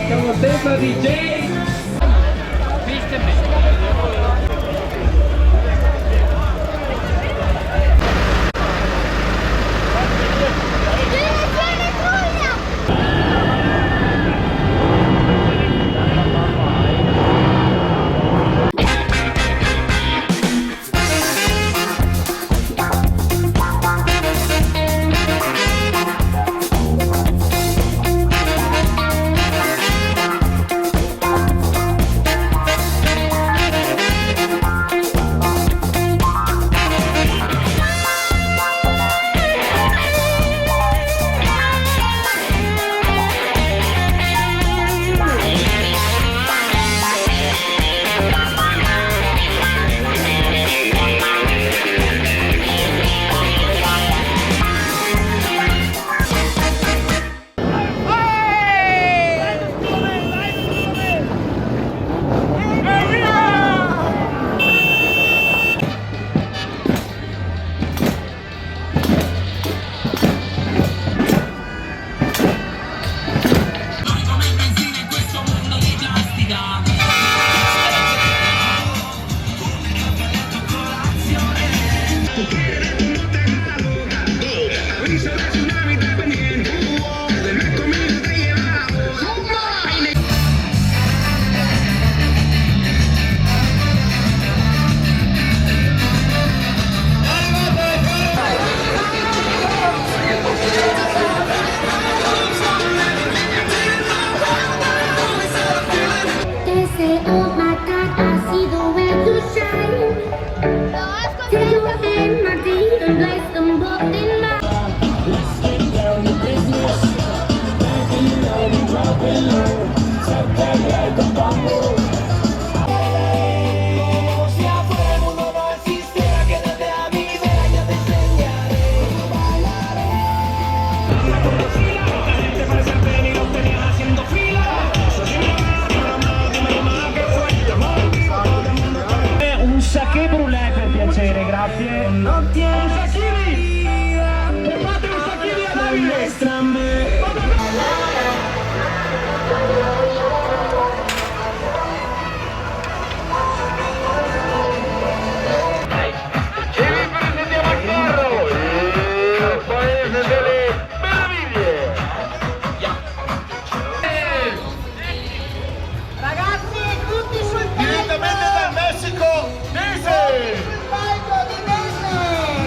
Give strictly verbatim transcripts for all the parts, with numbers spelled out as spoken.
Siamo senza D J. They say, "Oh my God, I see the way you shine." Take your hand, my dear, and place them both in mine. Un sachet brûlé, per piacere, grazie. Un sacchini! E fate un sacchini a Davide! E vi presentiamo il carro, il paese delle meraviglie. Ragazzi, tutti sul palco! Direttamente dal Messico, Disney! Sul palco di Disney!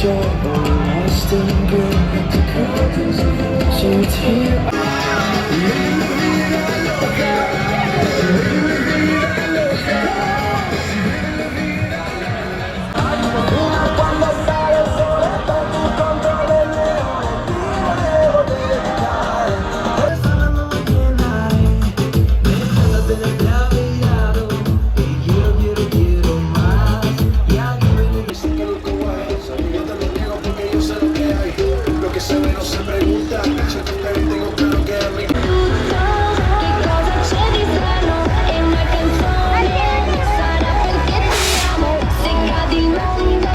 Tuto, che cosa c'è di strano? È una canzone, sarà perché ti amo, se cadi in onda.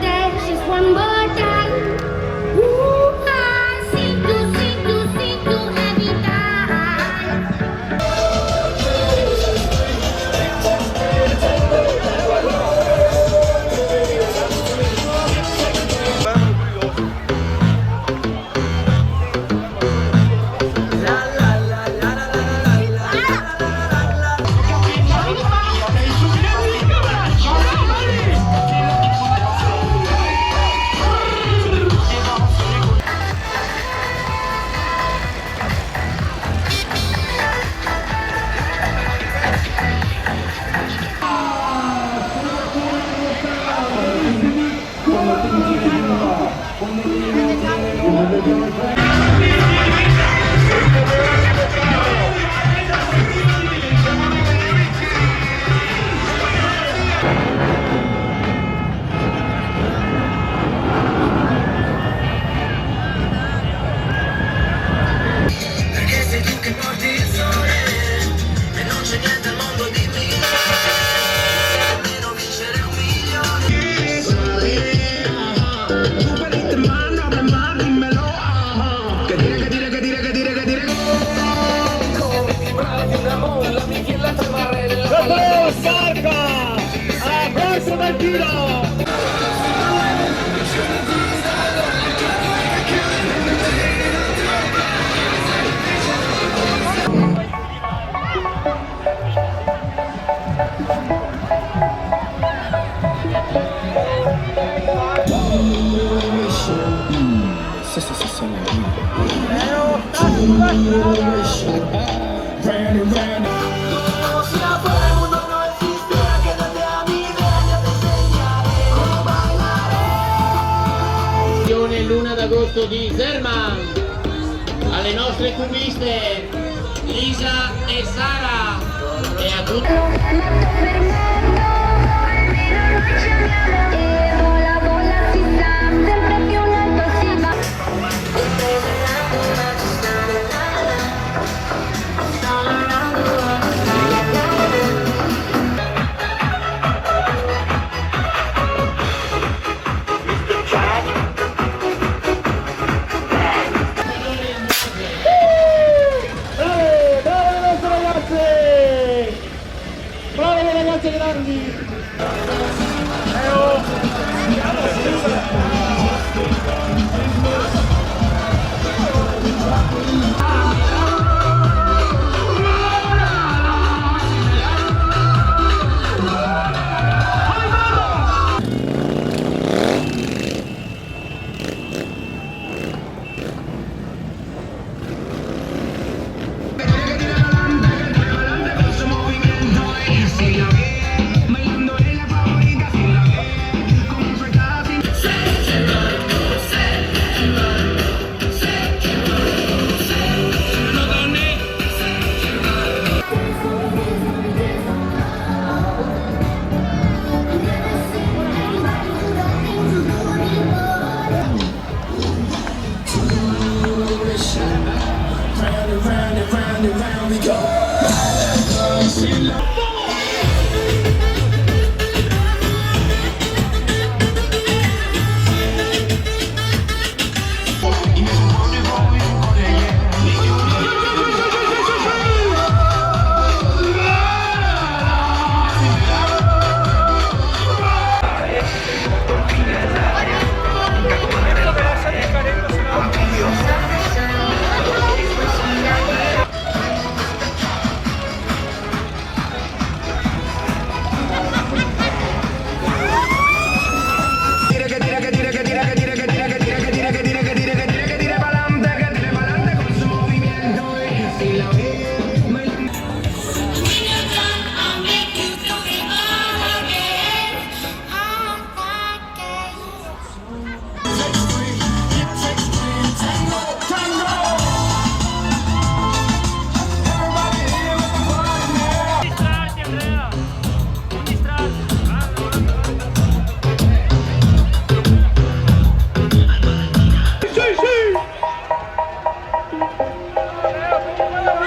There's just one more time. Ooh, I see you, see you, see you every time. Perché sei tu che porti il sole e non c'è niente al mondo di mio. Bravo, Scarpa! A questo del tiro! Luna d'agosto di Zerman, alle nostre cubiste Lisa e Sara e a tutti. Brave, brave le nostre ragazze! Brave le ragazze grandi!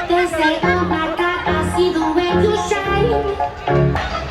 They say, "Oh my God, I see the way you shine."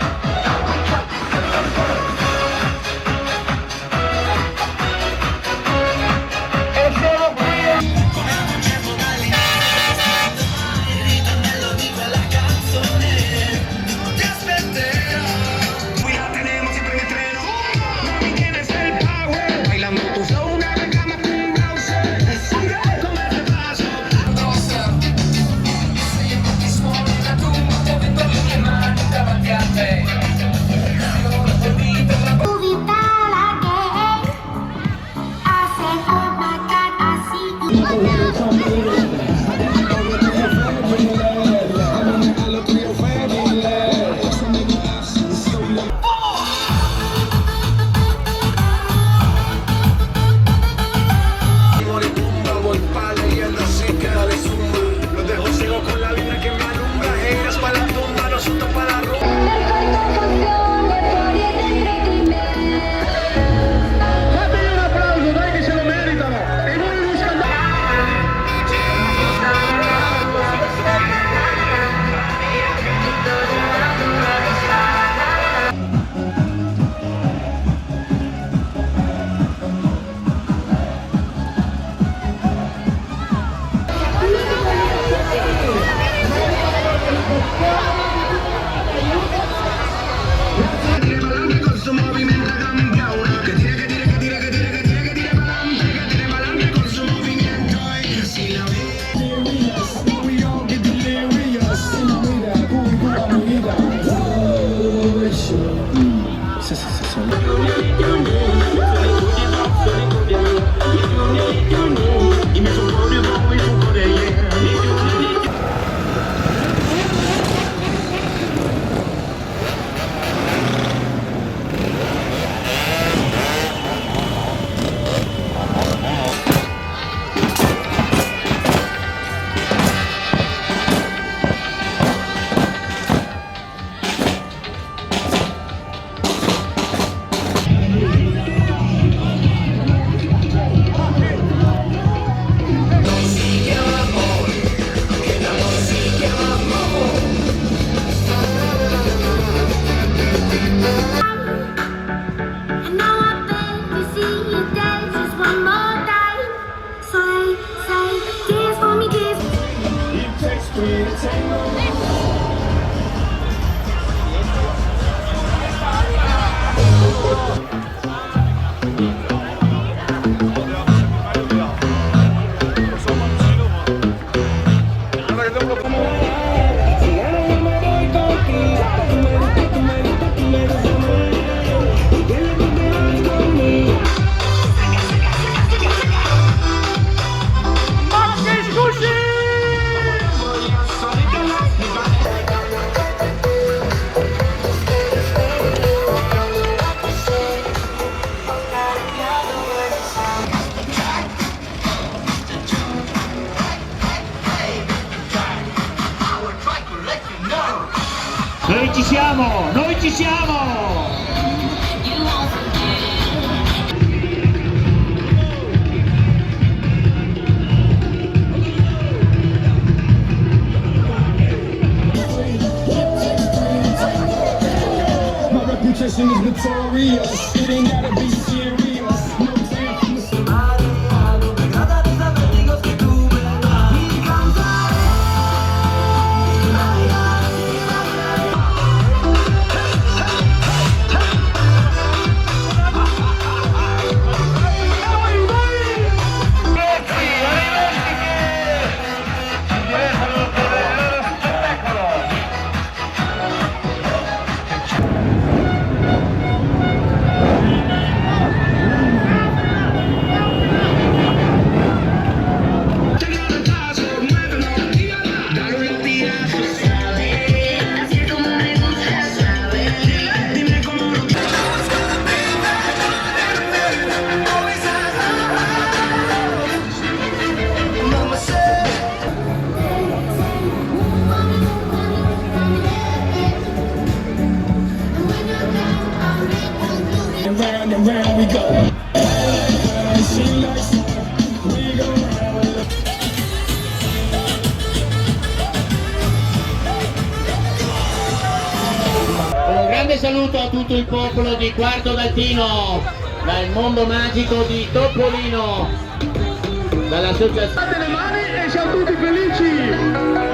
And now I beg to see you dance just one more time. Say, say, dance for me, dance. Noi ci siamo, noi ci siamo! Notorious, it ain't gotta be serious. No time for Round and round we go. Un grande saluto a tutto il popolo di Quarto d'Altino, dal mondo magico di Topolino. Dall'associazione. Alzate le mani e siamo tutti felici!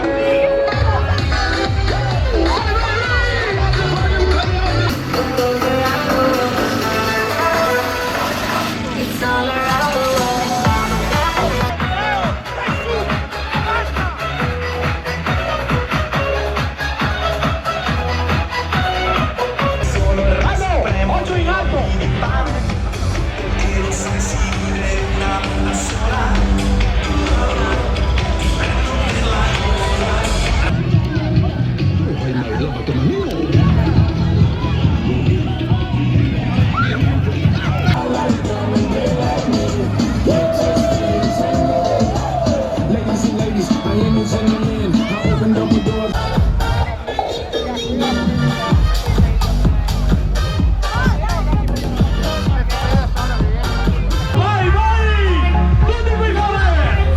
Vai, vai! Tutti qui forever!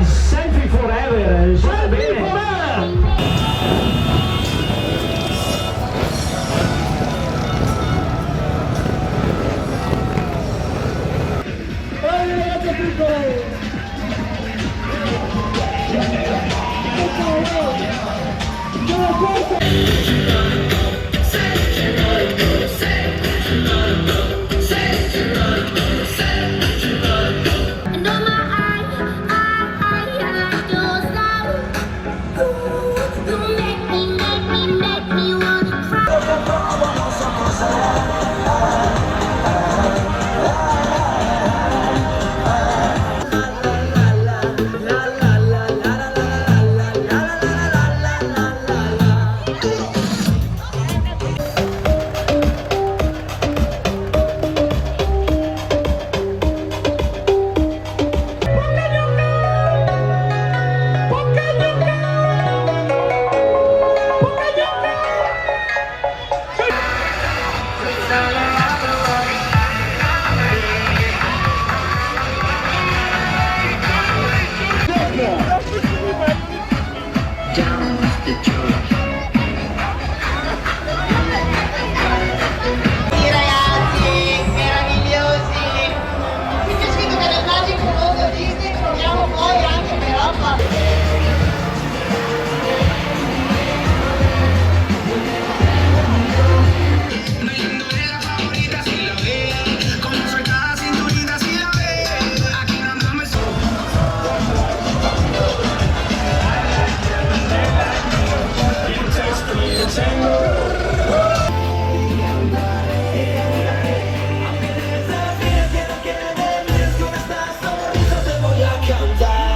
Sempre forever, sempre forever! Bravi ragazzi piccoli! I ragazzi meravigliosi. Qui c'è scritto che nel magico mondo Disney troviamo poi anche un'Europa.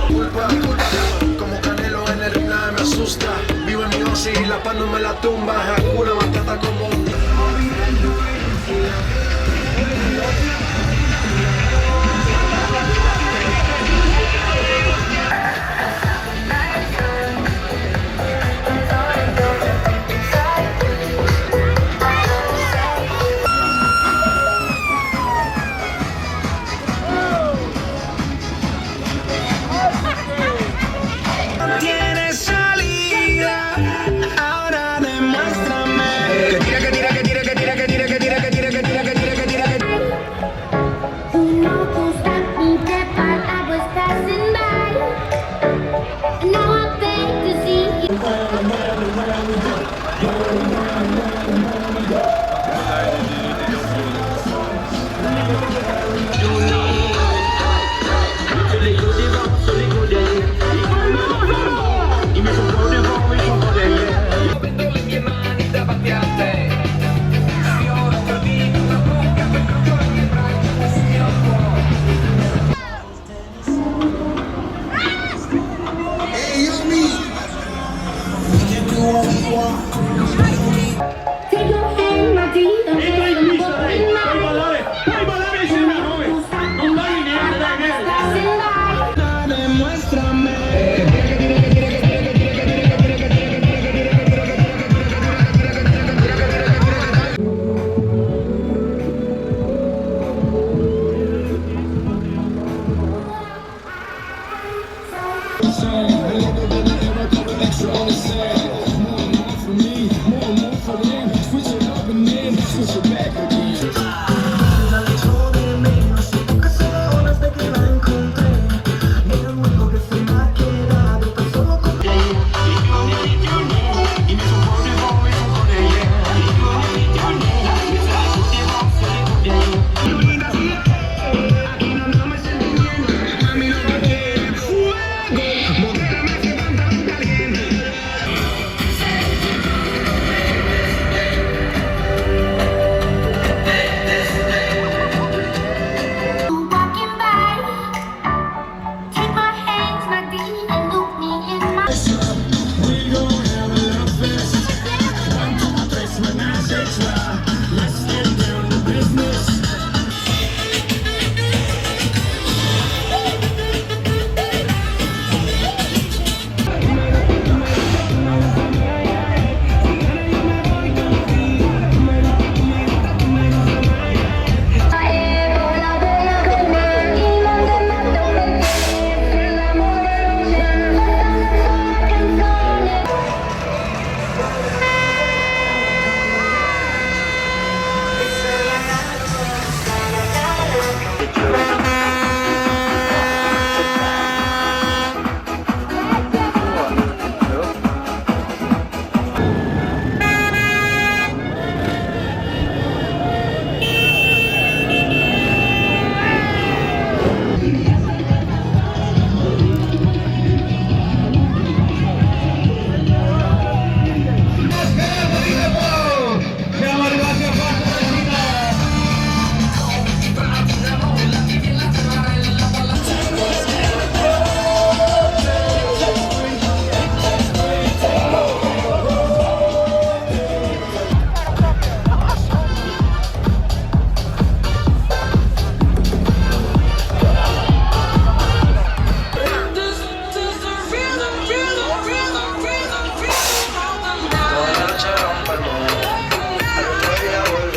Culpa, culpa, como Canelo en el ring, nada me asusta. Vivo en mi oasis y la paz no me la tumba. Hakuna Matata como Tiene salida, ahora demuéstrame. Walking by, take my hands, my dear, and look me in my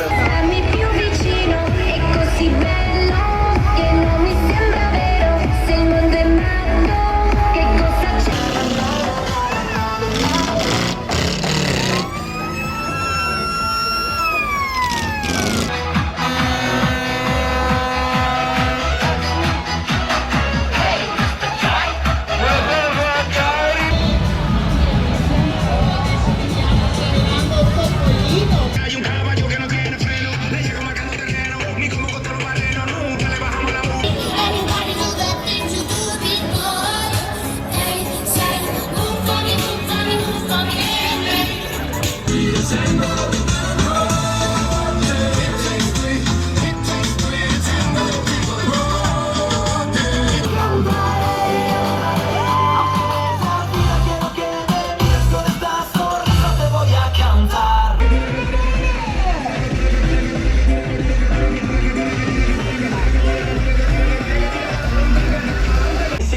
Stammi più vicino, è così bello che non mi sembra vero, se il mondo è matto, che cosa c'è?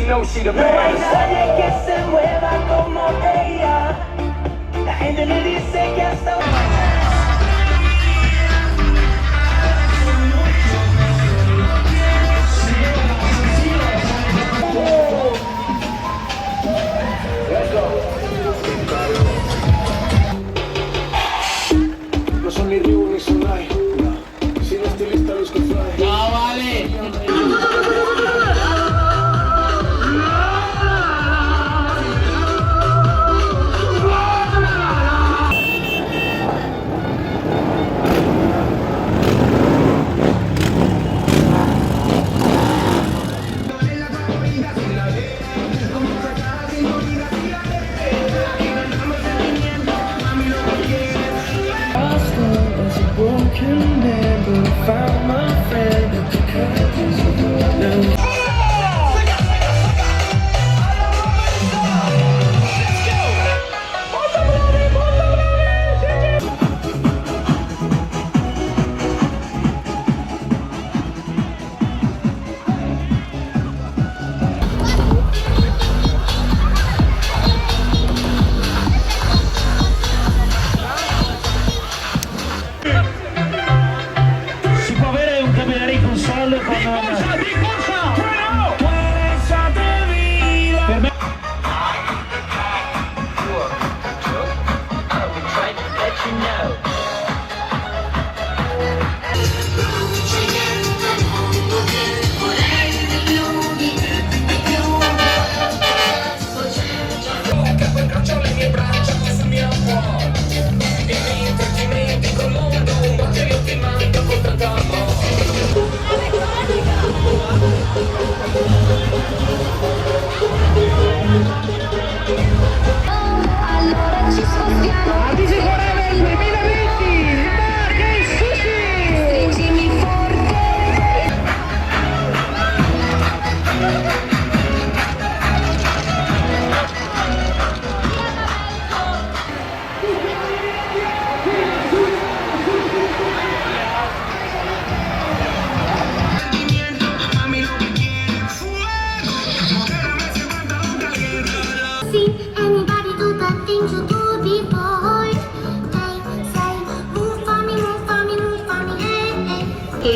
No, she the best. No hay nadie que se mueva como ella. La gente me dice que hasta No son ni Ryu ni Sunai. Sin estilista, los que fly. No, vale. Si può avere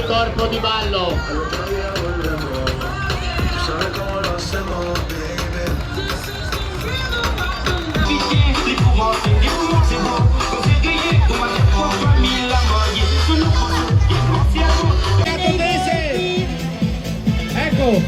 Corpo di ballo. Ecco.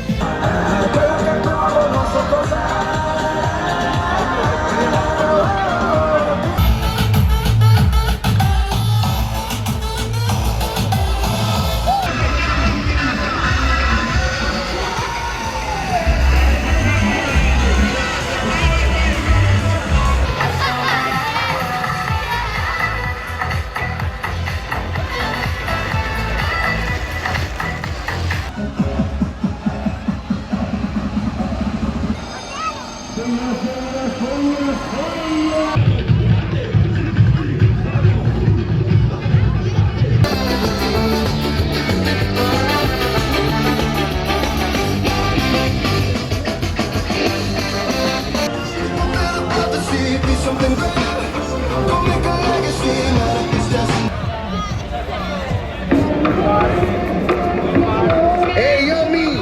Hey, yo, me.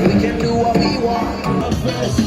We can do what we want.